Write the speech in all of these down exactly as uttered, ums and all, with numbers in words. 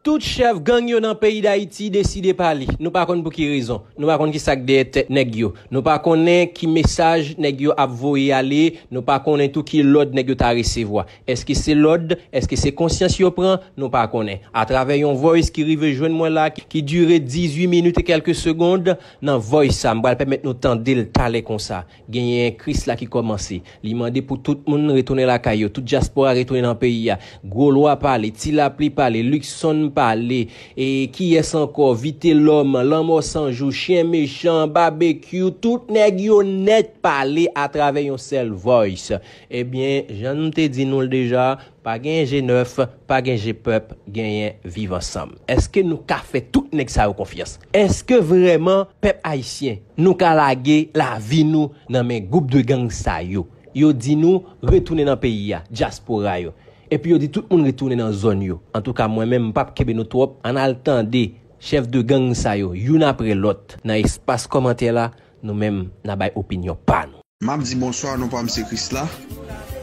Tout chèf gang yo nan peyi Dayiti deside pale. Nou pa konn pou ki rezon. Nou pa konn ki sa k dèyè tèt nèg yo. Nou pa konnen ki mesaj nèg yo ap voye ale. Nou pa konnen tou ki lòd nèg yo ta resevwa. Èske se lòd? Èske se konsyans yo pran? Nou pa konnen. Atravè yon voice ki rive jwenn mwen la, ki dire dizuit minit e kèlke segond, nan voice sa, m pral pèmèt nou tande l talè konsa. Genyen Krisla ki kòmanse. Li mande pou tout moun retounen lakay yo, tout dyaspora retounen nan peyi a. Gwo Lwa pale, Ti Lapli pale, Luckson pale, e kiyès ankò? Vitelòm, Lanmò San Jou, Chyen Mechan, Babekyou, tout nèg yo nèt pale atravè yon sèl voice. Ebyen, jan m te di nou l deja, pa gen je nèf, pa gen je pèp, genyen Viv Ansanm. Èske nou ka fè tout nèg sa yo konfyans? Èske vrèman pèp ayisyen, nou ka lage lavi nou nan men gwoup de gang sa yo? Yo di nou retounen nan peyi a, dyaspora yo. Epi yo di tout moun retounen nan zòn yo. Antouka, mwen menm, m p ap kenbe nou twòp. Ann al tande chèf de gang sa yo, youn apre lòt, nan espas kòmantè la, nou menm, n a bay opinyon pa nou. M ap di bonswa, non pa m se Krisla,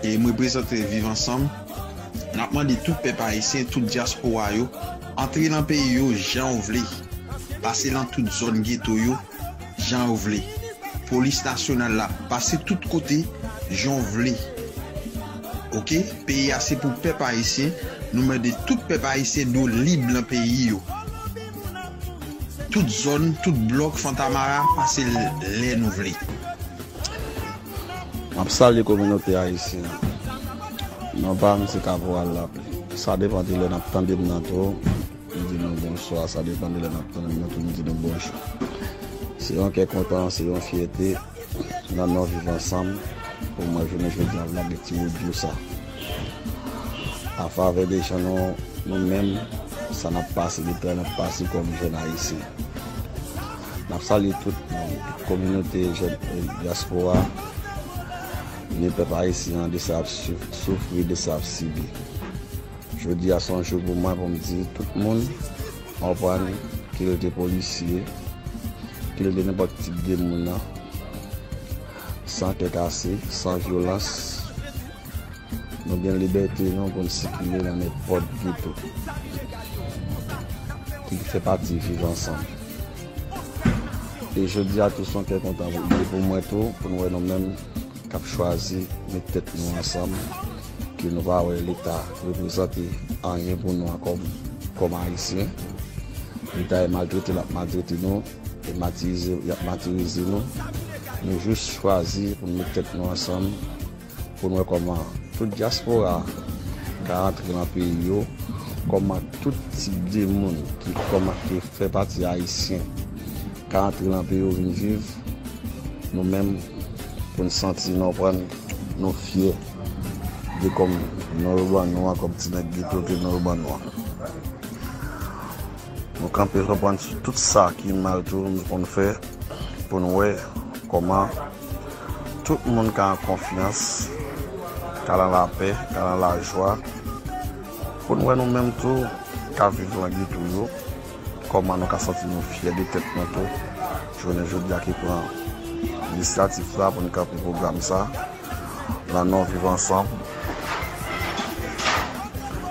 e m reprezante Viv Ansanm. N ap mande tout pèp ayisyen, tout dyaspora yo, antre nan peyi yo jan w vle. Pase nan tout zòn geto yo, jan w vle. Polis nasyonal la, pase tout kote, jan w vle. Oke? Peyi a se pou pèp ayisyen. Nou mande tout pèp ayisyen dwe lib nan peyi yo. Tout zòn, tout blòk Fontamara, pase l lè nou vle. M ap salye kominote ayisyen an. Non pa m se Kaporal Lapli. Sa depann de lè n ap tande m nan tou. M di nou bonswa, sa depann de lè n ap tande m nan tou, m di nou bonjou. Se yon kè kontan, se yon fyète nan non Viv Ansanm pou mwen jounen jodi a lage ti mo dyo sa. Afavè de jan nou, nou menm, sa n ap pase, de tan n ap pase kòm jèn ayisyen. N ap salye tout moun, tout kominote jèn, eh, dyaspora, de pèp ayisyen an, de sa ap souf-, soufri, de sa ap sibi. Jodi a se yon jou pou mwen pou m di tout moun, w konprann, ke l te polisye, ke l te nenpòt tip de moun nan, san kè kase, san vyolans, nou gen libète nou pou n sikile nan nenpòt geto ki fè pati Viv Ansanm. E jodi a tou se yon kè kontan pou, pou mwen tou, pou n wè nou menm k ap chwazi met tèt nou ansanm, ke nou pa wè Leta reprezante anyen pou nou an kòm, kòm Ayisyen. Leta e maltrete l ap maltrete nou, e matirize, y ap matirize nou. Nou jis chwazi pou n met tèt nou ansanm, pou n wè kòman tout dyaspora ka antre nan peyi yo, kòman tout tip de moun ki kòman, ki fè pati ayisyen ka antre nan peyi yo vin viv, nou menm, pou n santi nou pran, nou fyè de kòm non yo ban nou an, kòm ti nèg geto ke non yo ban nou an. Nou kanpe konprann sou tout sa ki mal tou nou konn fè pou n wè kòman tout moun ka an konfyans, ka nan lapè, ka nan lajwa, pou n wè nou menm tou ka viv nan geto yo, kòman nou ka santi nou fyè de tèt nou tou. Jounen jodi a ki pran inisyativ sa pou n kanpe pwogram sa. Nan non Viv Ansanm.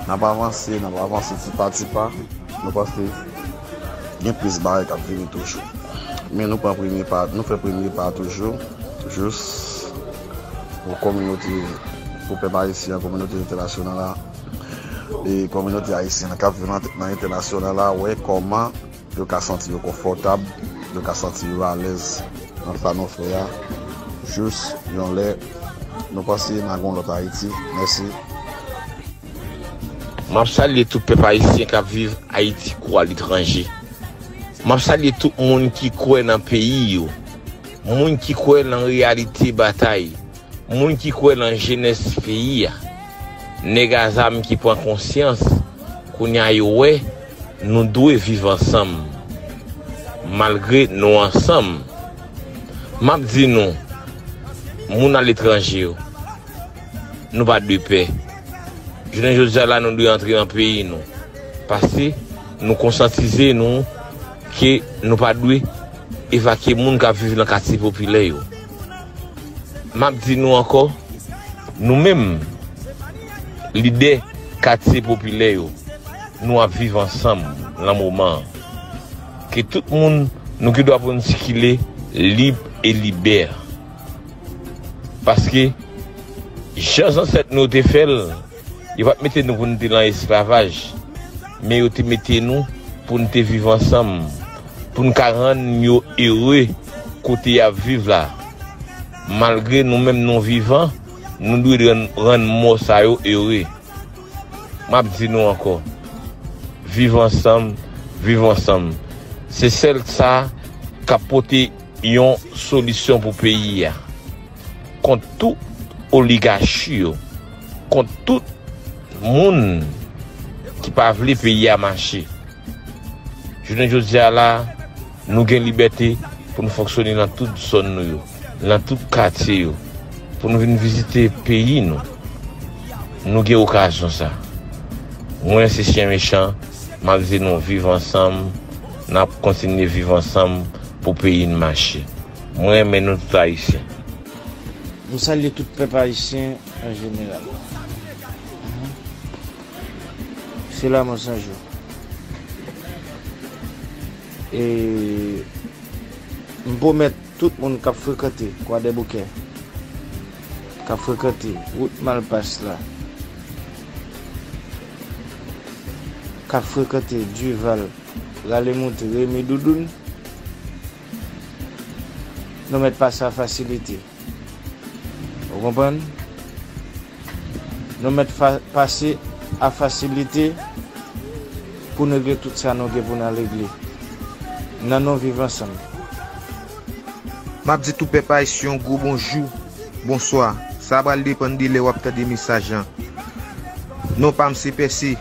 N ap avanse, n ap avanse tipa tipa. Nou panse gen plis bagay k ap vini toujou. Men nou pran premye pa, nou fè premye pa toujou, jis pou kominote, pou pèp ayisyen an, kominote entènasyonal la, e kominote ayisyen an k ap viv nan, nan entènasyonal la, wè kòman yo ka santi yo konfòtab, yo ka santi yo alèz nan sa nou fè a. Jis yon lè, nou panse n a gen yon lòt Ayiti. Mèsi. M ap salye tout pèp ayisyen k ap viv Ayiti kou aletranje. M ap salye tout moun ki kwè nan peyi yo, moun ki kwè nan reyalite batay, moun ki kwè nan jenès peyi a, nèg a zam ki pran konsyans, kounye a yo wè nou dwe viv ansanm, malgre nou ansanm. M ap di nou, moun aletranje yo, nou pa dwe pè. Jounen jodi a la, nou dwe antre nan peyi nou. Paske nou konsyantize nou ke nou pa dwe evakye moun k ap viv nan katye popilè yo. M ap di nou ankò, nou menm, lidè katye popilè yo, Nou ap viv ansanm lan moman an. Ke tout moun, nou gen dwa pou n sikile lib e libè. Paske, jan zansèt nou yo te fè l, yo pa t mete nou pou n te lan esklavaj, men yo te mete nou pou n te viv ansanm, pou n ka rann yo ere kote y ap viv la. Malgre nou menm nou vivan, nou dwe rann, rann mò sa yo ere. M ap di nou ankò, viv ansanm, viv ansanm. Se sèl sa k ap pote yon solisyon pou peyi a. Kont tout oligachi yo, kont tout moun ki pa vle peyi a mache. Jounen jodi a la, nou gen libète pou nou fonksyone nan tout zòn nou yo, nan tout katye yo, pou nou vin vizite peyi nou. Nou gen okazyon sa. Mwen se Chyen Mechan, m ap di nou viv ansanm, n ap kontinye viv ansanm pou peyi n mache. Mwen renmen nou tout Ayisyen. M salye tout pèp ayisyen an jeneral. Se la mwen sonje. E m pwomèt tout moun k ap frekante Kwadèboukè, k ap frekante wout Malpas la, k ap frekante Dival, Rale Moute, Remi Doudoun, nou mèt pase a fasilite. Ou konprann? Nou mèt fa-, pase a fasilite pou n regle tout sa nou gen pou n al regle. Nan nou viv ansanm. M ap di tout pèp ayisyen yon gwo bonjou, bonswa. Sa pral depann de lè w ap tande mesaj lan. Non pa m se Pèse,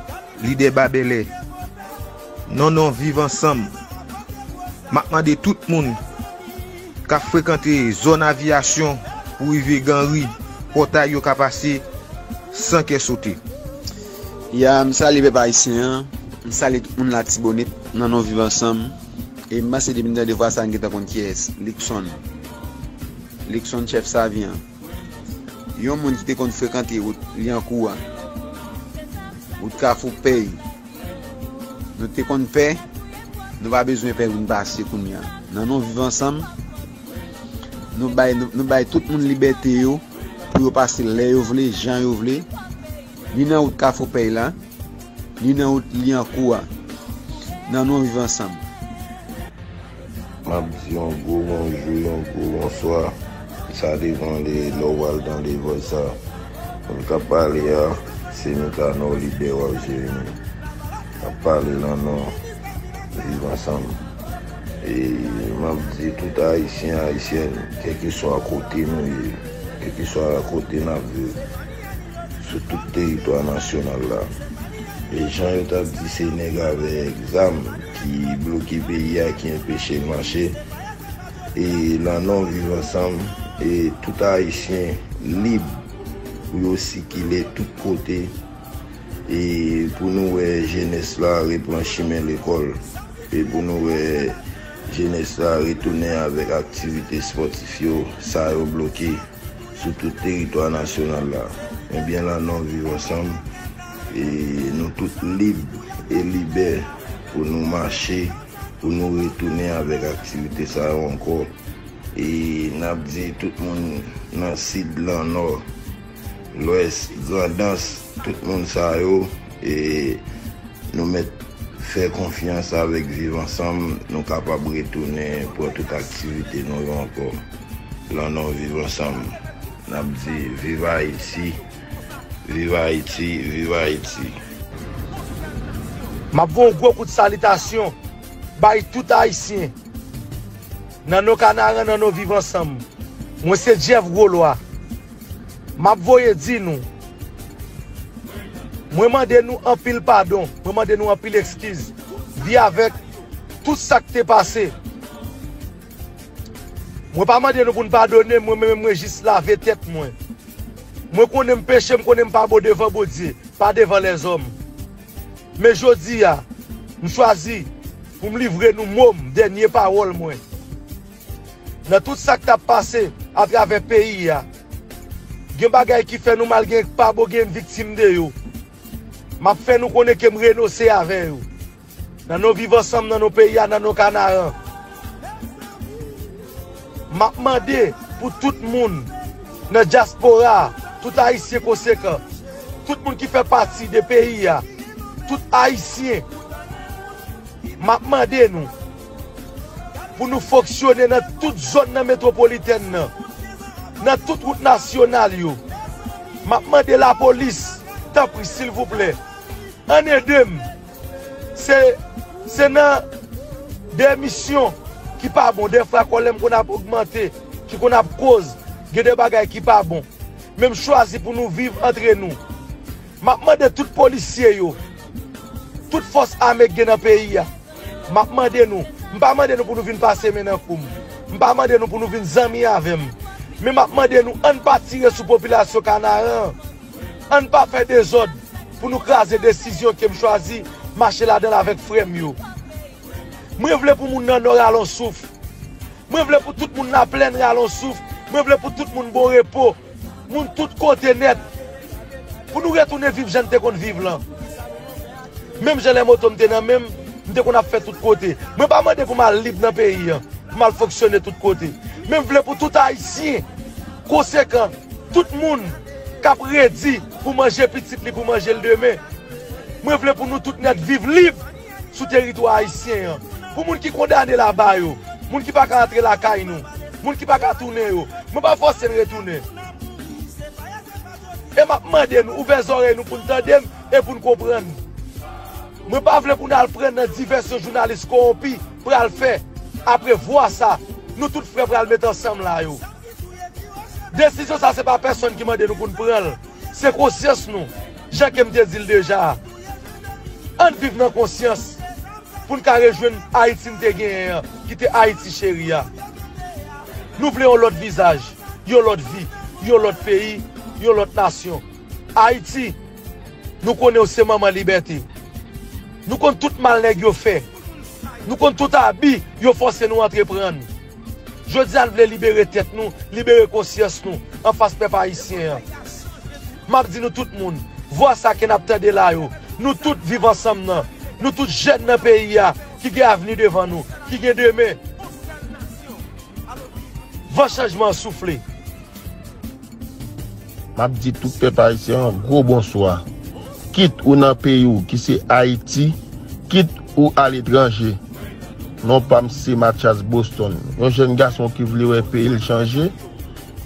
lidè Babèlè. Non, non, viv ansanm. M ap mande tout moun k ap frekante zòn Aviyasyon pou rive Ganri, pòtay yo ka pase san kè sote. Ya, m salye pèp ayisyen an, m salye tout moun Latibonit, nan non viv ansanm. E m panse depi m tande vwa sa, m gentan konn kiyès, Luckson. Luckson chèf Savyen an. Yon moun ki te konn frekante wout Lyankou a, wout Kafou Pèy. Nou te konn pè, nou pa bezwen pè pou n pase kounye a. Nan non viv ansanm, nou bay, nou, nou bay tout moun libète yo pou yo pase lè yo vle, jan yo vle, ni nan wout Kafou Pèy la, ni nan wout Lyankou a. Nan non viv ansanm. M ap di yon gwo bonjou, yon gwo bonswa. Sa depann de lè w al tande vòy sa. Moun k ap pale a, se Nikanò, lidè w ap jere nou. M ap pale nan non Viv Ansanm. E m ap di tout Ayisyen, Ayisyèn, kèlkeswa kote nou ye, kèlkeswa kote n ap viv, sou tout teritwa nasyonal la. E jan yo t ap di, se nèg avèk zam ki bloke peyi a, ki anpeche l mache. E lan non Viv Ansanm, e tout Ayisyen lib pou yo sikile tout kote, e pou nou wè jenès la repran chimen lekòl, e pou nou wè jenès la retounen avèk aktivite espòtif yo, sa yo bloke sou tout teritwa nasyonal la. Ebyen, lan non Viv Ansanm, e nou tout lib e libè pou nou mache, pou nou retounen avèk aktivite sa yo ankò. E n ap di tout moun nan Sid, lan Nò, Lwès, Grandans, tout moun sa yo, e nou mèt fè konfyans avèk Viv Ansanm, nou kapab retounen pran tout aktivite nou yo ankò. Lan non Viv Ansanm, n ap di viv Ayiti, viv Ayiti, viv Ayiti. M ap voye yon gwo kout salitasyon bay tout Ayisyen nan non Kanaran, nan non Viv Ansanm. Mwen se Jeff Gwolwa. M ap voye di nou, mwen mande nou anpil padon, mwen mande nou anpil ekskiz. Vi avèk tout sa k te pase. Mwen pa mande nou pou n padone m, mwen menm mwen jis lave tèt mwen. Mwen konnen m peche, m konnen m pa bon devan Bondye, pa devan lèzòm. Men jodi a, m chwazi pou m livre nou mo m, dènye pawòl mwen. Nan tout sa k t ap pase atravè peyi a, gen bagay ki fè nou mal, gen pa bon, gen viktim de yo. M ap fè nou konnen ke m renonse avè yo. Nan non viv ansanm, nan non peyi a, nan non Kanaran. M ap mande pou tout moun nan dyaspora a, tout Ayisyen konsekan, tout moun ki fè pati de peyi a, tout Ayisyen, m ap mande nou pou nou fonksyone nan tout zòn nan metwopolitèn nan, nan tout wout nasyonal yo. M ap mande lapolis, tanpri, silvouplè, ann ede m. Se, se nan de misyon ki pa bon, de fwa kòlè m konn ap ogmante, ki konn ap koz gen de bagay ki pa bon. Men m chwazi pou nou viv antre nou. M ap mande tout polisye yo, tout fòs ame k gen nan peyi a, m ap mande nou, m pa mande nou pou nou vin pase men nan kou m. M pa mande nou pou nou vin zanmi avè m. Men m ap mande nou, ann pa tire sou popilasyon Kanaran an. Ann pa fè dezòd pou nou kraze desizyon ke m chwazi mache ladan l avèk frè m yo. Mwen vle pou moun nan Nò rale yon souf. Mwen vle pou tout moun Laplèn rale yon souf. Mwen vle pou tout moun bon repo. Moun tout kote nèt. Pou nou retounen viv jan n te konn viv lan. Menm jan lè moto m te nan men m, m te konn ap fè tout kote. Mwen pa mande pou m al lib nan peyi an, pou m al fonksyone tout kote. Men m vle pou tout Ayisyen konsekan, tout moun k ap redi pou manje pitit li, pou manje l demen. Mwen vle pou nou tout nèt viv lib sou teritwa ayisyen an. Pou moun ki kondane laba yo, moun ki pa ka antre lakay nou, moun ki pa ka tounen yo, mwen pa fòse n retounen. E m ap mande nou, ouvè zòrèy nou pou n tande m e pou n konprann. Mwen pa vle pou n al pran nan divèsyon jounalis kowonpi pral fè. Apre vwa sa, nou tout frè pral met ansanm la yo. Desizyon sa se pa pèsonn ki mande nou pou n pran l. Se konsyans nou. Jan ke m te di l deja a. Ann viv nan konsyans pou n ka rejwenn Ayiti n te genyen an, ki te Ayiti cheri a. Nou vle yon lòt vizaj, yon lòt vi, yon lòt peyi, yon lòt nasyon. Ayiti, nou konnen w se manman libète. Nou konn tout mal nèg yo fè. Nou konn tout abi yo fòse nou antreprann. Jodi a, n vle libere tèt nou, libere konsyans nou anfas pèp ayisyen an. M ap di nou tout moun, vwa sa ke n ap tande la yo, nou tout viv ansanm nan, nou tout jèn nan peyi a, ki gen avni devan nou, ki gen demen. Van chanjman an soufle. M ap di tout pèp ayisyen an gwo bonswa. Kit ou nan peyi w ki se Ayiti, kit ou aletranje. Non pa m se Mathias Boston, yon jèn gason ki vle wè peyi l chanje,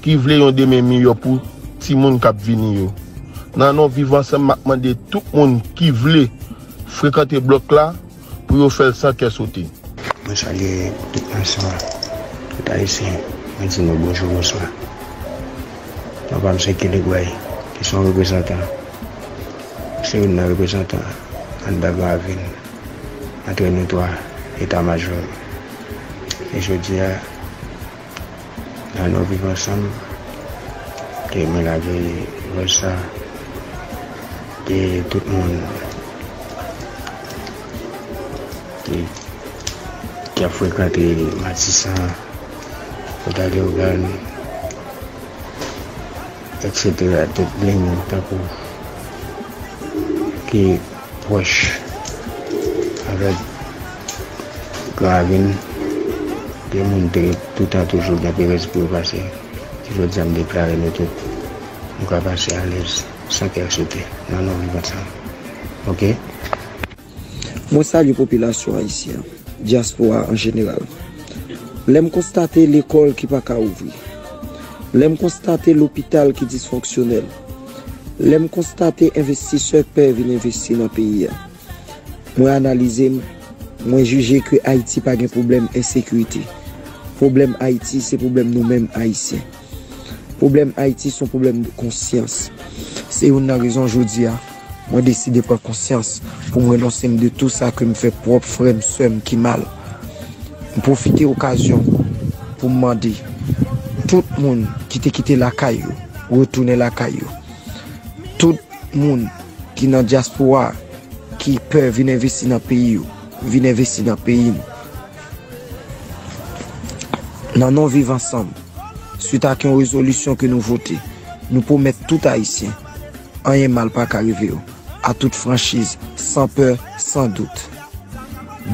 ki vle yon demen miyò pou timoun k ap vini yo. Nan non Viv Ansanm, m ap mande tout moun ki vle frekante blòk la pou yo fè l san kè sote. Mwen salye tout nasyon an, tout Ayisyen, mwen di nou bonjou, bonswa. Non pa m se Kelly Guy, ki se yon reprezantan, se youn nan reprezantan anndan Gran Ravin, antrè nou twa eta majò. E jodi a, nan non Viv Ansanm, ke mwen lage vòs sa, ke tout moun ki, ki ap frekante Matisan, Pòta Leyogàn, etsetera, tout liy tankou ki pwòch avèk Gran Ravin, ke moun te toutan toujou gen perèz pou yo pase. Jodi a, m deklare nou tout, nou ka pase alèz, san kè sote, nan non Viv Ansanm. Oke? Mwen salye popilasyon ayisyen an, dyaspora an jeneral. Lè m konstate lekòl ki pa ka ouvri, lè m konstate lopital ki disfonksyonèl, lè m konstate envestisè pè vin envesti nan peyi a, mwen analize m, mwen jije ke Ayiti pa gen pwoblèm ensekirite. Pwoblèm Ayiti, se pwoblèm nou menm Ayisyen. Pwoblèm Ayiti se yon pwoblèm de konsyans. Se youn nan rezon jodi a, mwen deside pran konsyans pou m renonse m de tou sa ke m fè pwòp frè m, sè m ki mal. M pwofite okazyon pou m mande tout moun ki te kite lakay yo, retounen lakay yo. Tout moun ki nan dyaspora, ki pè vin envesti nan peyi yo, vin envesti nan peyi nou. Nan non Viv Ansanm, swit ak yon rezolisyon ke nou vote, nou pwomèt tout Ayisyen, anyen mal pa ka rive yo. à toute franchise, sans peur, sans doute.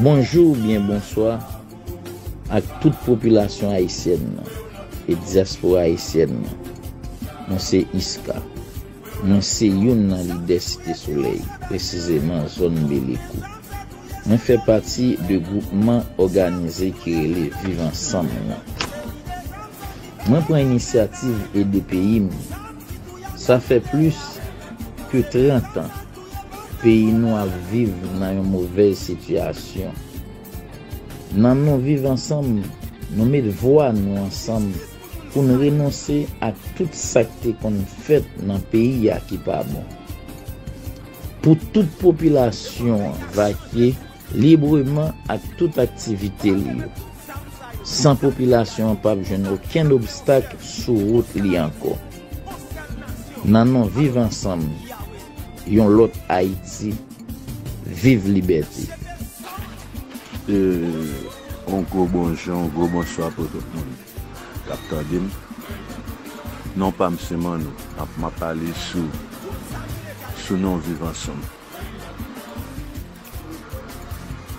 Bonjou oubyen bonswa ak tout popilasyon ayisyèn nan e dyaspora ayisyèn nan. Mwen se Iska. Mwen se youn nan lidè Site Solèy, presizeman zòn Belekou. Mwen fè pati de gwoupman òganize ki rele Viv Ansanm nan. Mwen pran inisyativ ede peyi m. Sa fè plis ke trant an peyi nou ap viv nan yon movèz sitiyasyon. Nan non Viv Ansanm, nou met vwa nou ansanm pou n renonse ak tout sa k te konn fèt nan peyi a ki pa bon. Pou tout popilasyon an vakye libreman ak tout aktivite li yo, san popilasyon an p ap jwenn okenn obstak sou wout li ankò. Nan non Viv Ansanm, yon lòt Ayiti, viv libète. E, yon gwo bonjou, yon gwo bonswa pou tout moun k ap tande m. Non pa m se Manno, m ap, m ap pale sou, sou non Viv Ansanm.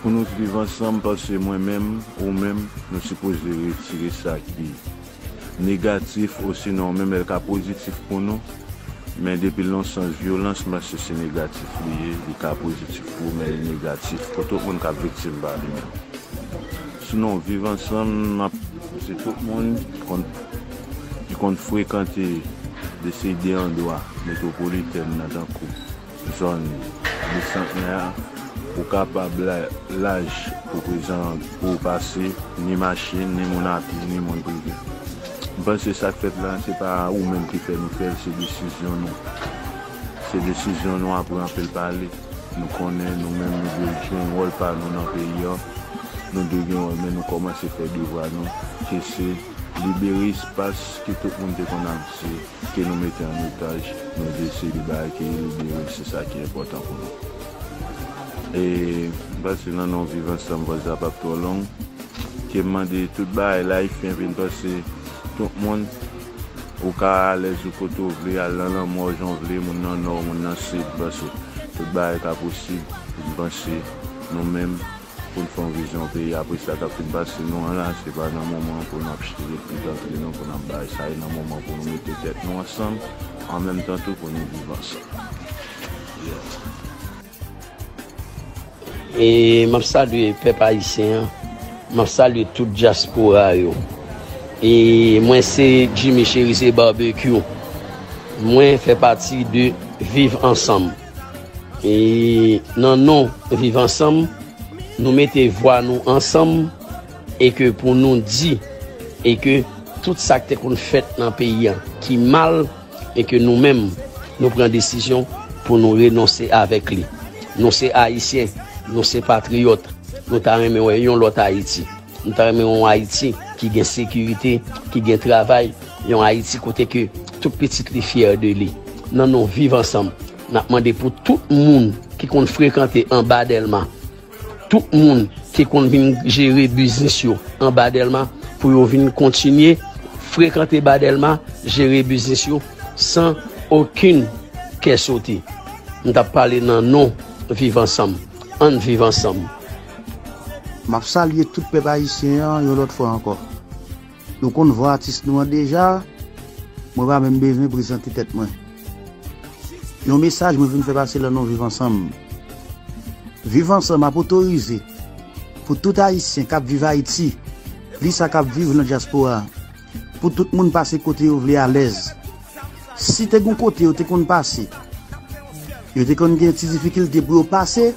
Pou nou viv ansanm, paske mwen menm, ou menm, nou sipoze retire sa ki negatif, osinon menm lè l ka pozitif pou nou, men depi l nan sans vyolans, m panse se negatif li ye, li ka pozitif pou ou, men li negatif pou tout moun k ap viktim pa li menm. Sinon, viv ansanm, m ap, se tout moun ki konn, ki konn frekante de seri de andwa metwopolitèn nan, tankou zòn Bisantnè a, ou kapab la-, laj pou prezan, pou w pase, ni machin, ni moun a pye, ni moun prive. M panse sa k fèt la, se pa ou menm ki fè nou fè l, se desizyon nou. Se desizyon nou apre anpil pale. Nou konnen nou menm nou dwe jwe wòl pa nou nan peyi a. Nou dwe gen wòl, men nou kòmanse fè devwa nou, ke se libere espas ke tout moun te konn ap di ke nou mete an otaj, nou deside bay ke libere, se sa ki enpòtan pou nou. E m panse nan non Viv Ansanm, vwaz la p ap twò long, ke m mande tout bagay la, e fè vin pase tout moun, ou ka alèz ou kote w vle, al nan lanmò jan w vle, moun nan nò, moun nan sid, pase tout bagay ka posib, m panse nou menm, pou n fè yon vizyon peyi. Apre sa k ap fin pase nou an la, se pa nan moman pou n ap chire plit antre nou, pou n ap bay sa, e nan moman pou nou mete tèt nou ansanm, an menm tan tou pou nou viv ansanm. Yeah. E m ap salye pèp ayisyen an, m ap salye tout dyaspora yo. E mwen se Jimmy Cherizier Barbecue. Mwen fè pati de Viv Ansanm. E nan non Viv Ansanm, nou mete vwa nou ansanm e ke pou nou di e ke tout sa k te konn fèt nan peyi a ki mal e ke nou menm, nou pran desizyon pou nou renonse avèk li. Nou se Ayisyen, nou se patriyòt, nou ta renmen wè yon lòt Ayiti. Nou ta renmen yon Ayiti ki gen sekirite, ki gen travay, yon Ayiti kote ke tout pitit li fyè de li. Nan non Viv Ansanm, n ap mande pou tout moun ki konn frekante anba Dèlma, tout moun ki konn vin jere biznis yo anba Dèlma, pou yo vin kontinye frekante ba Dèlma, jere biznis yo san okenn kè sote. M t ap pale nan non Viv Ansanm. Ann viv ansanm. M ap salye tout pèp ayisyen an yon lòt fwa ankò. Nou konn vwa atis nou an deja, mwen pa menm bezwen prezante tèt mwen. Yon mesaj mwen vin fè pase nan non Viv Ansanm. Viv Ansanm ap otorize pou tout Ayisyen k ap viv Ayiti, plis sa k ap viv nan dyaspora, pou tout moun pase kote yo vle alèz. Si te gon kote yo te konn pase, yo te konn gen ti difikilte pou yo pase,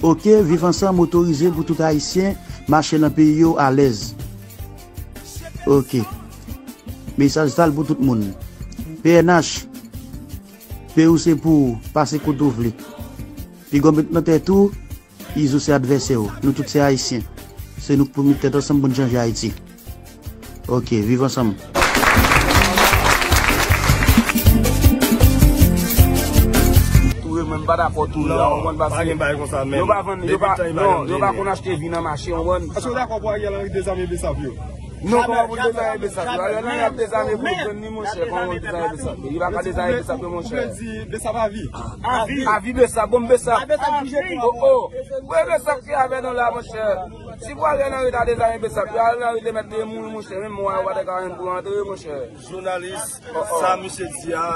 oke, Viv Ansanm otorize pou tout Ayisyen mache nan peyi yo alèz. Oke. Mesaj sa l pou tout moun. P N H, peyi w se pou w, pase kote w vle. Piga w met nan tèt ou, Izo se advèsè w. Nou tout se Ayisyen. Se nou k pou met tèt ansanm pou n chanje Ayiti. Oke, viv ansanm. Touye mwen, m pa dakò touye a, w konprann, paske pa gen bagay konsa, men yo pa vann, yo pa, non, yo pa konn achte vi nan mache, w konprann. Èske w dakò pou Ariel Henry dezame Besap yo? Non, kòman pou dezame Besap? Ariel Henry ap dezame pou jwenn li, monchè. Kòman pou dezame Besap? Li pa ka dezame Besap, non, monchè. Avi. Avi Besap, bon Besap. Oh, oh. Wè Besap ki avè nou la, monchè. Si pou Ariel Henry ta dezame Besap, Ariel Henry te mèt te mouri, monchè. Menm mò a yo pa te ka jwenn pou antre, monchè. Jounalis, sa misye di a,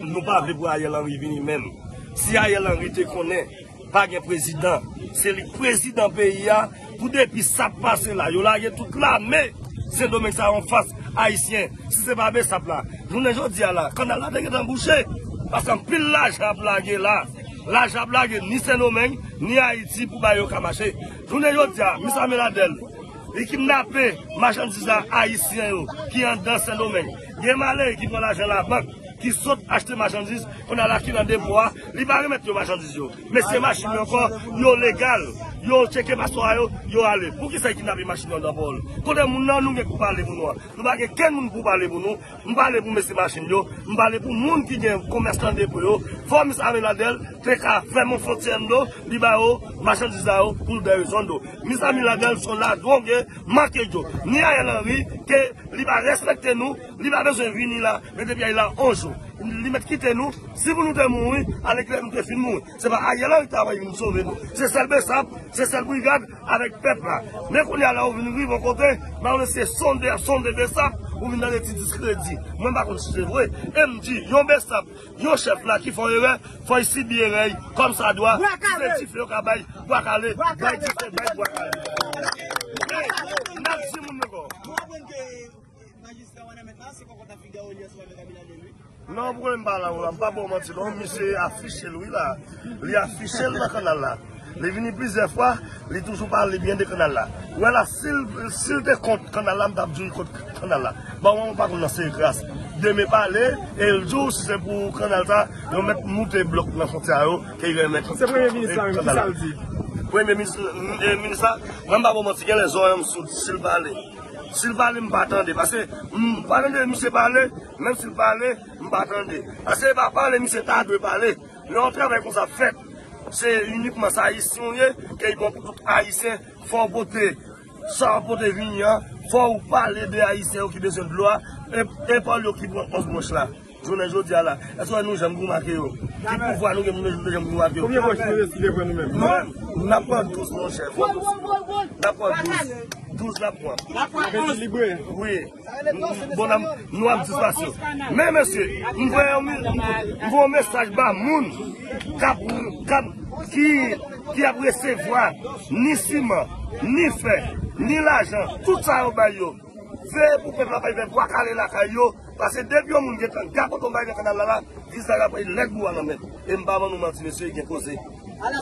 nou pa vle pou Ariel Henry vini menm. Si Ariel Henry te konnen pa gen prezidan, se li k prezidan peyi a, pou depi sa ap pase la, yo lage tout lame Sendomeng sa yo anfas Ayisyen. Si se pa Besap la, jounen jodi a la, kannal la te gentan bouche. Paske anpil lajan ap lage la. Lajan ap lage ni Sendomeng, ni Ayiti pou bagay yo ka mache. Jounen jodi a, Miss Armel Adel, li kidnape machandiz a Ayisyen yo ki anndan Sendomeng. Gen malere ki pran lajan labank, ki sot achte machandiz, kounye a la ki nan depo a, li pa remèt yo machandiz yo. Mesye machin yo ankò, yo legal, yo tcheke paspò a yo, yo ale. Poukisa yo kidnape machin yo anndan pò l? Kote moun nan nou gen pou pale pou nou an? Nou pa gen kenn moun pou pale pou nou. M pale pou mesye machin yo, m pale pou moun ki gen komès nan depo yo. Fò Miss Armel Adel te ka fèmen fwontyè anndan, li ba yo machandiz a yo pou dèyè zòn do. Miss Armel Adel se yon ladwòg, manke djo. Ni Ariel Henry, ke li pa respekte nou, li pa bezwen vini la, men depi ay la yon jou. Li mèt kite nou, si pou nou te mouri, alèkile nou te fin mouri. Se pa Ariel Henry ki ta vin sove nou. Se sèl Besap, se sèl brigad avèk pèp la. Men kounye a la ou vin rive yon kote, ba ou se sonde, ap sonde Besap, ou vin tande ti diskredi. Mwen pa konn si se vre. E m di, yon Besap, yon chèf la ki fè yon erè, fò l sibi erè l kòmsadwa. Se dife yo ka bay bwa kale, bay dife, bay bwa kale. Men, n ap di moun ankò. Majistra Wanament la, se kòkòt a figi a Olias Wanament a Biladel, wi. Non, pwoblèm pa la, w la, m pa ba w manti, non, misye afiche l, wi, la. Li afiche l nan kannal la. Li vini plizyè fwa, li toujou pale byen de kannal la. Ou wè la, si l, si l te kont kannal la, m t ap di w li kont kannal la. Bon, mwen, m pa konn nan seri kras. Demen pale, e l di w si se pou kannal sa, yo mèt moute blòk nan fwontyè a yo, ke yo mèt. Se premye minis la menm, kisa l di? Premye minis, e, minis la, mwen, m pa ba w manti, gen lè zòrèy m soud, si l pale. Si l pale, m pa tande. Paske m pa tande misye pale, menm si l pale, m pa tande. Paske e pa pale misye ta dwe pale. Lè yon travay konsa fèt, se inikman sa Ayisyen w ye, ke li bon pou tout Ayisyen, fò w pote sa w ap pote vini an, fò w pale de Ayisyen yo ki bezwen dlo a, e, e pa yo ki pran onz branch la. Jounen jodi a la, èske w wè nou janm remake yo? Ki pouvwa nou gen pou nou janm remake yo? Konbyen branch nou deside pran nou menm? Nou menm, n ap pran douz, monchè. Fò douz. N ap pran douz. Douz n ap pran. N ap pran onz. Wi. Bon, n ap, nou ap dispasyon. Men, mesye, m voye yon, m voye yon mesaj ba moun k ap, k ap, ki, ki ap resevwa ni siman, ni fè, ni lajan, tout sa yo bay yo. Veye pou pèp la pa vin fè bwa kale lakay yo, paske depi yon moun gentan gapote yon bagay nan kannal la, la, vizaj la pral lèd bou a nan men. E m pa ban nou manti, mesye, gen koze.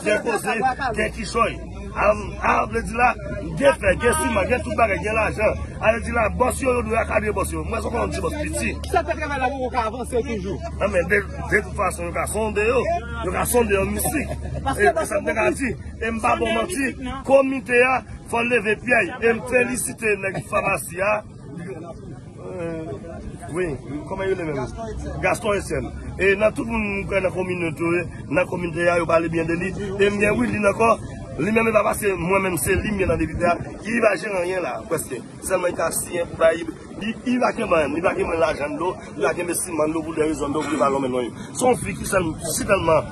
Gen koze, gen kichòy. A, a, vle di la, gen fè, gen siman, gen tout bagay, gen lajan. A vle di la, bòs yo, yo dwe akadre bòs yo. Mwen, se konn ti bòs piti. Sa te travay la, ou ka avanse toujou. Nan, men de, de tout fason, yo ka sonde yo. Yo ka sonde yo mistik. E, e sa m te ka di. E m pa ban w manti, komite a, fò l leve pye l. E m felisite nèg famasi a. Wi, kòman yo rele menm? Gaston Etienne. E nan tout moun m kwè nan kominote, nan kominote a, yo pale byen de li. E m gen Willy ankò. Li menm, e pa paske mwen menm se li m gen nan depite a, ki va jere anyen la, prèske. Sèlman li ka siyen pou bay, li, li va kenbe anyen, li va kenbe lajan dlo, li va kenbe siman dlo pou dèyè zòn dlo pou li pa lonmen non yo. Se yon fi ki sèl, si tèlman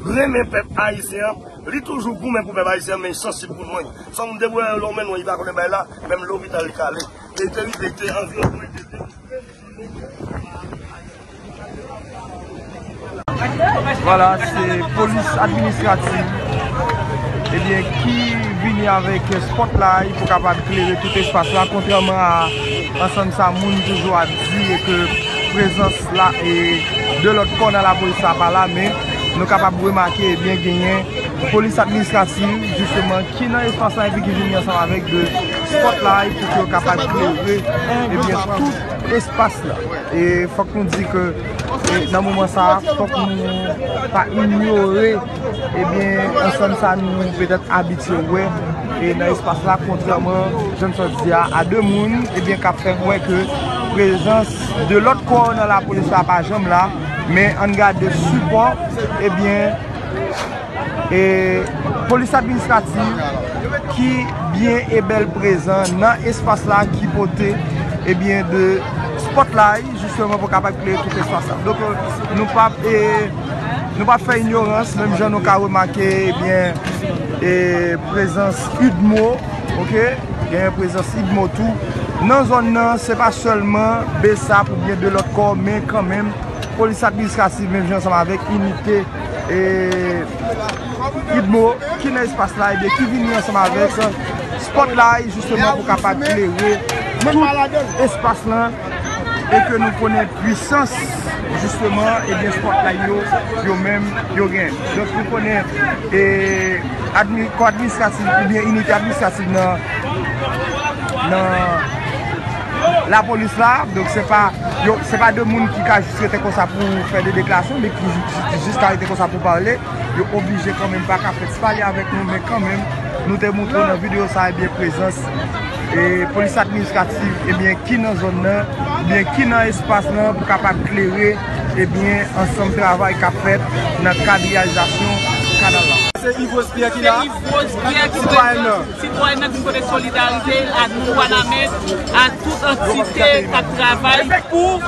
renmen pèp ayisyen an, li toujou goumen pou pèp ayisyen an, men li sansib pou non yo. Se yon moun depi lè w lonmen non, li pa konnen bay la, menm lopital li ka ale. Li te rive, li te anviwon pou li te Vwala, se polis administrativ, ebyen, ki vini avèk spotlight pou kapab klere tout espas la, kontrèman a ansanm sa moun toujou ap di, e ke prezans la, e de lòt kò nan lapolis la pa la, men nou kapab remake, ebyen, genyen polis administrativ, jisteman, ki nan espas la epi ki vini ansanm avèk de spotlight pou ke yo kapab klere, ebyen, tout espas la. E fòk nou di ke, e, nan moman sa a, fòk nou pa inyore, ebyen, ansanm sa nou petèt abitye wè, e nan espas la, kontrèman, jan m sot di a, a de moun, ebyen, k ap fè n wè ke prezans de lòt kò nan lapolis la pa janm la, men ann gade sipò, ebyen, e polis administrativ ki byen e bèl prezan nan espas la, ki pote, ebyen, de spotlight, jisteman, pou kapab klere tout espas la. Donk, euh, nou p ap, e, nou p ap fè inyorans, menm jan nou ka remake, ebyen, e, prezans UDMO, oke? Genyen prezans UDMO tou. Nan zòn nan, se pa sèlman BSAP oubyen de lòt kò, men kanmenm, polis administrativ, menm jan ansanm avèk inite, e, UDMO, ki nan espas la, ebyen, ki vini ansanm avèk spotlight, jisteman, pou kapab klere tout espas lan, e ke nou konnen pwisans, jisteman, ebyen, spotlight yo, yo menm, yo gen. Donk, nou konnen, e, admi-, kò administratif oubyen inite administratif nan, nan lapolis la, donk se pa, yo, se pa de moun ki ka jis rete konsa pou fè de deklarasyon, men ki jis, jis ka rete konsa pou pale. Yo oblije kanmenm pa ka fèt pale avèk nou, men kanmenm, nou te montre nan videyo sa, ebyen, prezans, e, polis administratif, ebyen, ki nan zòn nan, ebyen, ki nan espas nan, pou kapab klere, ebyen, ansanm travay k ap fèt nan kad reyalizasyon kanal la. Se Yvrose Pierre ki la. Se Yvrose Pierre ki sitwayèn nan. Sitwayèn nan vin pote solidarite ak moun Wanament, ak tout antite k ap travay pou,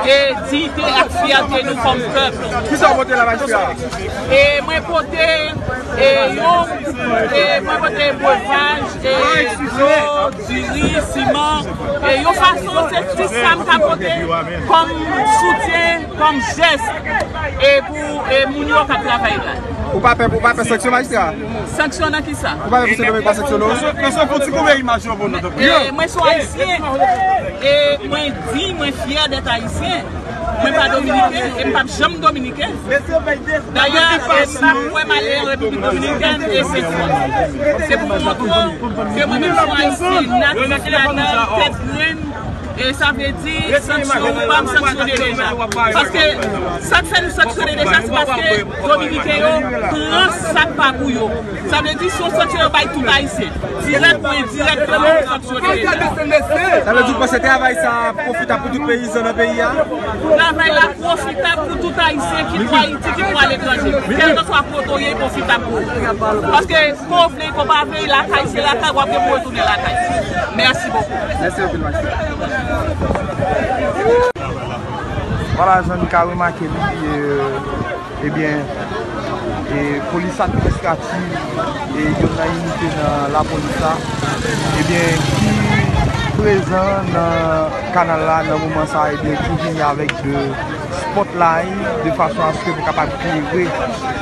e, diyite ak fyète nou kòm pèp. Kisa w pote la, majistra? E mwen pote, e, yon, e mwen pote brevaj, e, dlo, diri, siman, e, yon fason se ti sa m ka pote kòm soutyen, kòm jès, e pou, e, moun yo k ap travay la. Ou pa pè, ou pa pè sanksyon, majistra? Sanksyon nan kisa? Ou pa pè pou Sendomeng pa sanksyone w? Mesye, mesye, fon ti koupe imaj yo pou nou, tanpri. E, mwen se yon Ayisyen. E mwen di, mwen fyè d'être Ayisyen. Mwen pa Dominiken, e m p ap janm Dominiken. Dayè, e m ap wè m ale an Repiblik Dominikèn e Sentfwa. Se pou mwen ke mwen menm se yon Ayisyen natif kanal, tèt grenn, e sa vle di, sanksyon pa m sanksyone deja. Paske sa k fè nou sanksyone deja, se paske Dominiken yo pran sa k pa pou yo. Sa vle di, se yon sanksyon yo bay tout Ayisyen. Dirèk ou endirèkteman, yo sanksyone deja. Sa vle di, ou panse travay sa a pwofitab pou tout peyizan nan peyi a? Travay la pwofitab pou tout Ayisyen, kit ou Ayiti, kit ou aletranje. Kèlkeswa kote w ye, pwofitab pou ou. Paske, ke w vle, ke w pa vle, lakay se lakay, w ap gen pou w retounen lakay. Mèsi bokou. Mèsi anpil, mèsi. Vwala, jan n ka remake li, e, ebyen, e, polis administrativ, e, youn nan inite nan lapolis la, ebyen, ki prezan nan kanal la nan moman sa, ebyen, ki vini avèk de spotlight, de fason aske pou kapab klere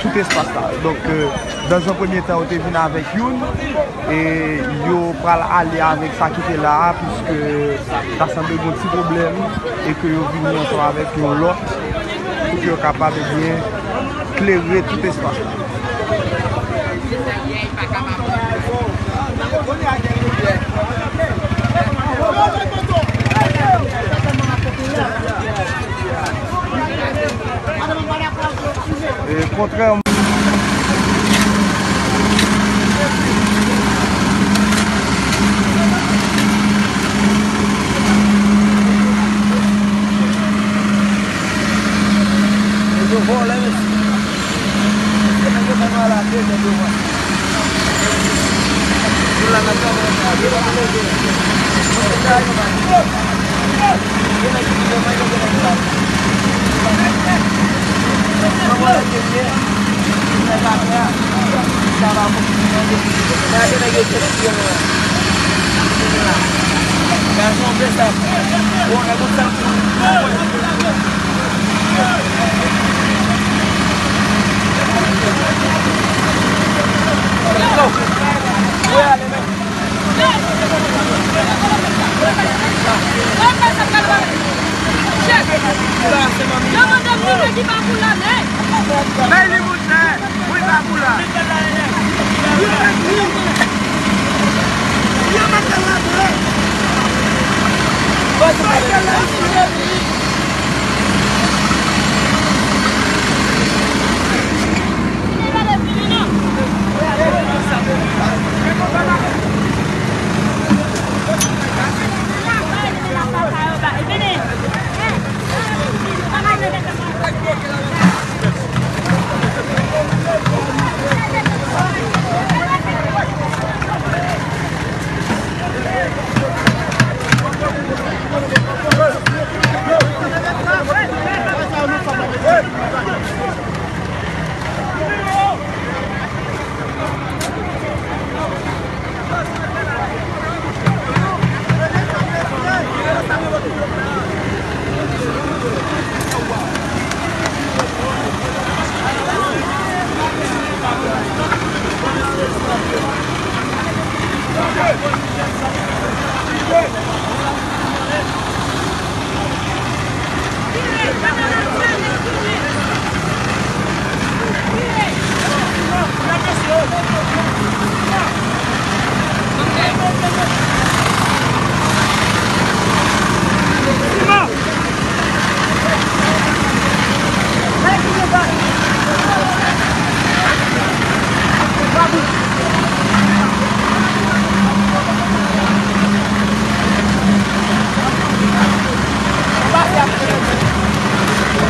tout espas la. Donk, e, dans un premier temps, yo te vin avèk youn, e yo pral ale avèk sa ki te la a, piske ta sanble gon ti pwoblèm, e ke yo vini ansanm avèk yon lòt, pou ke yo kapab, ebyen, klere tout espas la. E, kontrèman. Yo vòlè, mesye. Mesye, nèg yo fè nou al a de zè devan. Moun la nan travay, yo pa leve.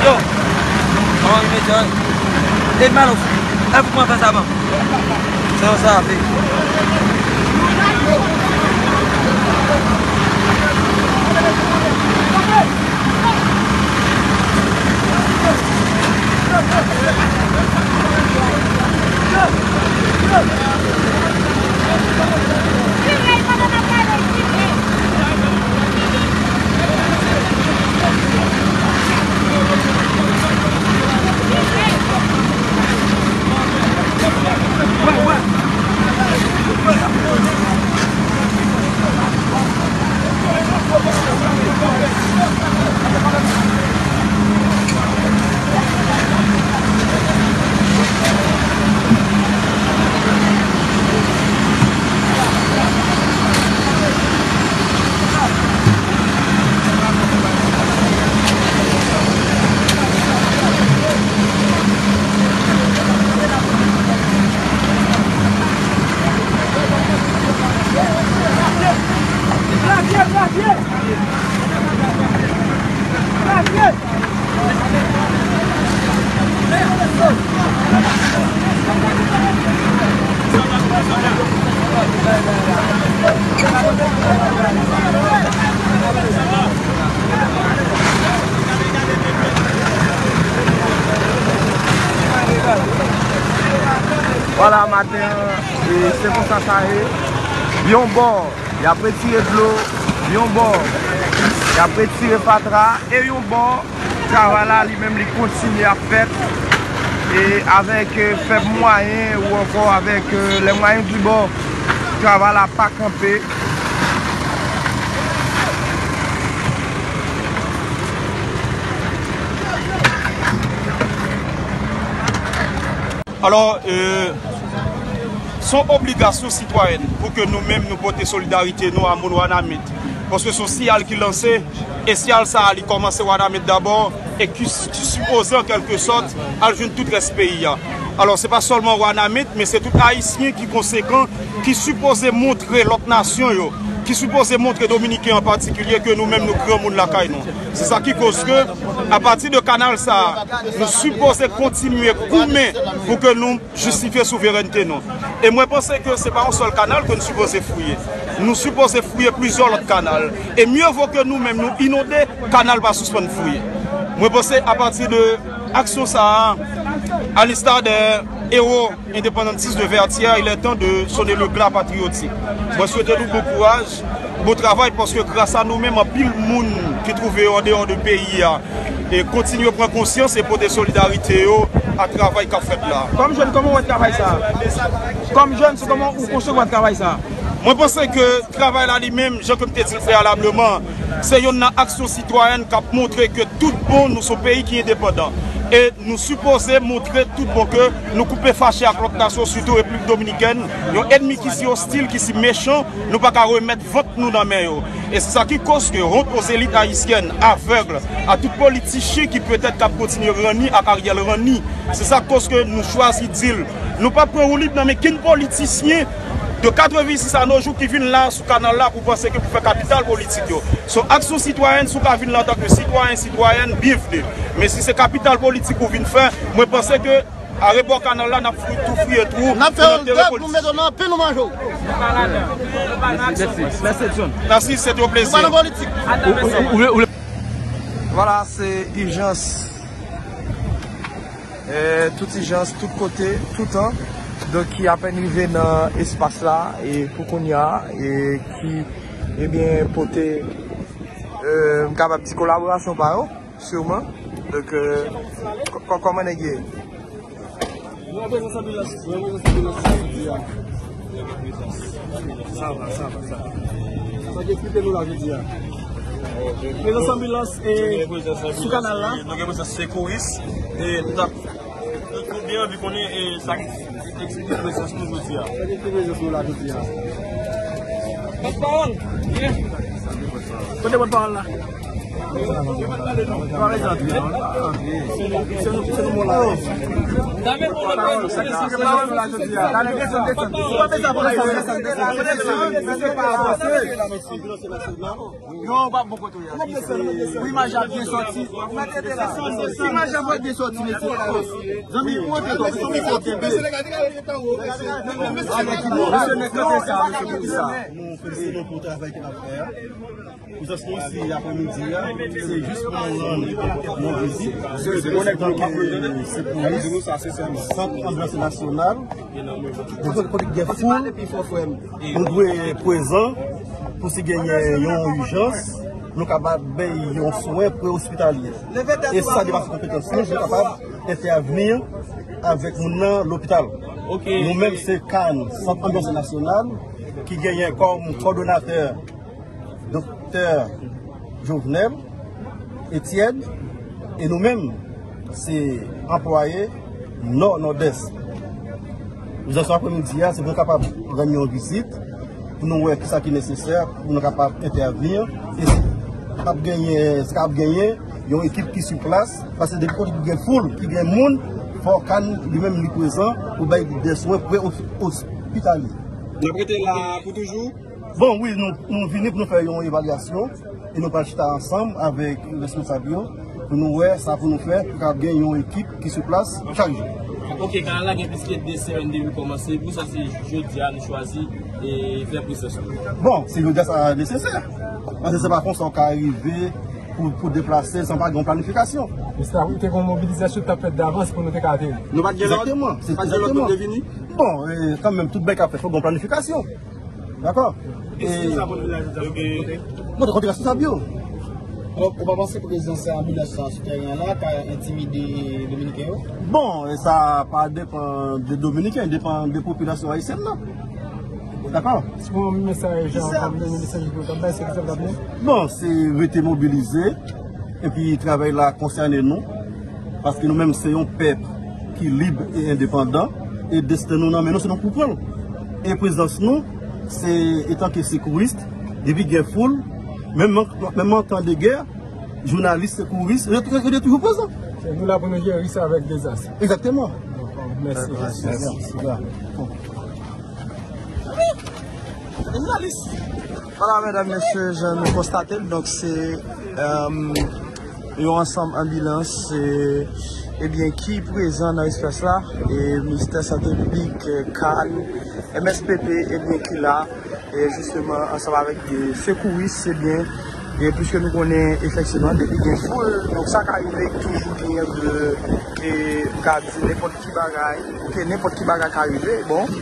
Yo, kòman w ye, mesye? Edmanouf, èvou mwen fè sa ban m. Se yon sa, wi. Vwala, maten an, e, se konsa sa ye. Yon bò, y ap retire dlo, yon bò, y ap retire fatra, e yon bò, travay la, li menm, li kontinye ap fèt. E avèk, e, fèb mwayen ou ankò avèk, e, les moyens du bord, travay la pa kanpe. Alò, e, se yon obligasyon sitwayèn pou ke nou menm nou pote solidarite nou a moun Wanament. Paske se yon siyal ki lanse, e siyal sa a li kòmanse Wanament dabò, e ki, ki sipoze an kèlke sòt al jwenn tout rès peyi a. Alò, se pa sèlman Wanament, men se tout Ayisyen ki konsekan, ki sipoze montre lòt nasyon yo, ki sipoze montre Dominiken an patikilye ke nou menm nou granmoun lakay nou. Se sa ki koz ke, apati de kanal sa a, nou sipoze kontinye goumen pou ke nou jistifye souverènte nou. E mwen panse ke se pa yon sèl kanal ke nou sipoze fouye. Nou sipoze fouye plizyè lòt kanal. E mye vo ke nou menm nou inonde, kanal pa sispann fouye. Mwen panse apati de aksyon sa a, à l'instar des héros indépendantistes de Vertières, il est temps de sonner le glas patriotique. Mwen swete nou bon kouraj, bon travay, paske gras a nou menm, anpil moun ki twouve yo andeyò de peyi a, e kontinye pran konsyans e pote solidarite yo a travay k ap fèt la. Kòm jèn, kòman w wè travay sa a? Kòm jèn, se kòman ou konsevwa travay sa a? Mwen panse ke travay la li menm, jan ke m te di l preyalableman, se youn nan aksyon sitwayèn k ap montre ke tout bon nou se yon peyi ki endepandan. E nou sipoze montre tout bon ke nou koupe fache ak lòt nasyon, sitou Repiblik Dominikèn, yon ènmi ki si ostil, ki si mechan, nou pa ka remèt vant nou nan men yo. E se sa ki koz ke honte aux élites haïtiennes aveugles, a tout politichyen ki petèt k ap kontinye ranni ak Ariel Ranni. Se sa k koz ke nou chwazi di l, nou p ap pran woulib nan men kenn politisyen de katrevensis a no jou ki vin la sou kanal la pou panse ke pou fè kapital politik yo. Se yon aksyon sitwayèn, si w ka vin la antanke sitwayen, sitwayèn, byenvni. Men si se kapital politik ou vin fè, mwen panse ke a rebò kanal la, n ap fri-, tou friye twou pou n antere politisyen. N ap fè yo dèt, nou mete w nan pil, nou manje w. Mèsi, mèsi, mèsi, John. Mèsi, se te yon plezi. Nou pa nan politik. Ou, ou, ou, ou, ou, vwala, se ijans. E, tout ijans, tout kote, toutan. Donk ki apèn rive nan espas la e pou kounye a, e ki, ebyen, pote, e, m kapab di kolaborasyon pa yo, siman. Donk, e, kò-, kò-, kòman nèg ye? Mwen prezans anbilans, mwen prezans anbilans jodi a. Sa va, sa va, sa va. Sa ki eksplike nou la jodi a. Prezans anbilans e sou kanal la. Nou gen prezans sekouris e nou t ap Nou, nou byen anvi konnen, e, sa ki eksplike prezans nou jodi a. Sa ki eksplike prezans nou la jodi a. Pòtpawòl. Kote pòtpawòl la? Pa bezwen antre, non? Se nou, se nou moun la. Pòtpawòl, sa ki eksplike prezans nou la jodi a. Desann, desann, desann. Desann, desann, desann. Yo, w ap bon kote w ye. Pou imaj la byen sòti. Imaj la pou byen sòti, mesye. Zanmi, ou antre twòp, ou antre twòp, kenbe. Mesye, nèg kanpe sa, mesye, kanpe sa. Nou felisite nou pou travay ke n ap fè a. Prezans nou isi aprèmidi a, se jis pou nou rann nou vizit. Se pou nou, se pou nou, se pou nou, sant anbyans nasyonal. Kote, kote gen foul, nou dwe prezan pou si genyen yon ijans, nou kapab bay yon swen pre-ospitalye. E sa depase konpetans nou, nou kapab entèvni avèk moun nan lopital. Nou menm se CAN, Sant Anbyans Nasyonal, ki genyen kòm kòdonatè Doktè Jovenel Etienne, e nou menm, se anplwaye Nò, Nòdès. Prezans nou aprèmidi a, se pou nou kapab rann yon vizit, pou nou wè kisa ki nesesè, pou nou kapab entèvni, e si ap genyen, si ap genyen yon ekip ki sou plas, paske depi kote ki gen foul, ki gen moun, fò CAN li menm li prezan pou bay de swen pre-ospitalye. N ap rete la pou toujou. Bon, wi, nou, nou vini pou nou fè yon evalyasyon e nou pral chita ansanm avèk responsab yo pou nou wè sa pou nou fè pou kapab gen yon ekip ki sou plas chak jou. Ok, kanal la gen plis ke de semèn depi l kòmanse, pou sa se jodi a nou chwazi e fè prezans nou. Bon, se jodi a sa nesesè. Paske se pa konsa w ka rive pou, pou deplase san pa gen yon planifikasyon. E sa, te gen yon mobilizasyon k t ap fèt davans pou nou te ka ateri. Nou pa t gen lòd? Egzakteman, se egzakteman. Pa t gen lòd pou te vini? Bon, e, kanmenm, tout bagay k ap fèt, fòk gen yon planifikasyon. Dakò? Eskize sa moun vin la jodi a pou te kontre? Mwen te kontre responsab yo. Ou, ou pa panse prezans anbilans la sou teren an la ka entimide Dominiken yo? Bon, e sa pa depann de Dominiken, depann de popilasyon ayisyèn nan. Dakò? Se yon mesaj, jan, kòm de mesaj pou w t ap bay, se ki sa w t ap di? Bon, se rete mobilize, epi travay la konsène nou, paske nou menm se yon pèp ki lib e endepandan, e desten nou nan men nou, se nou k pou pran l. E prezans nou, se etanke sekouris, depi gen foul, menm an, menm an tan de gè, jounalis, sekouris, yo, yo, yo toujou prezan. Se nou la pou nou jere risk avèk dezas. Egzakteman. Mèsi. Mèsi. Vwala, medam, mesye, jan nou konstate l, donk se, e, yon ansanm anbilans, e, ebyen, ki prezan nan espas la, e Ministè Sante Piblik, e, CAN, M S P P, ebyen, ki la, e, jisteman, ansanm avèk de sekouris, ebyen, e, piske nou konnen, efektivman, depi gen foul, donk sa ka rive, toujou genyen de, e, m ka di, nenpòt ki bagay, ke nenpòt ki bagay ka rive, bon.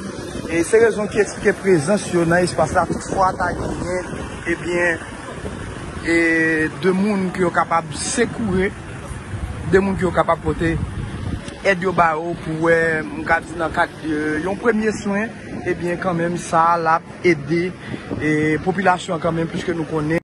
E se rezon ki eksplike prezans yo nan espas la, toutfwa ta genyen, ebyen, e de moun ke yo kapab sekoure, de moun ke yo kapab pote èd yo ba yo pou wè, m ka di nan kad de yon premye swen, ebyen, kanmenm, sa l ap ede, e popilasyon an kanmenm, piske nou konnen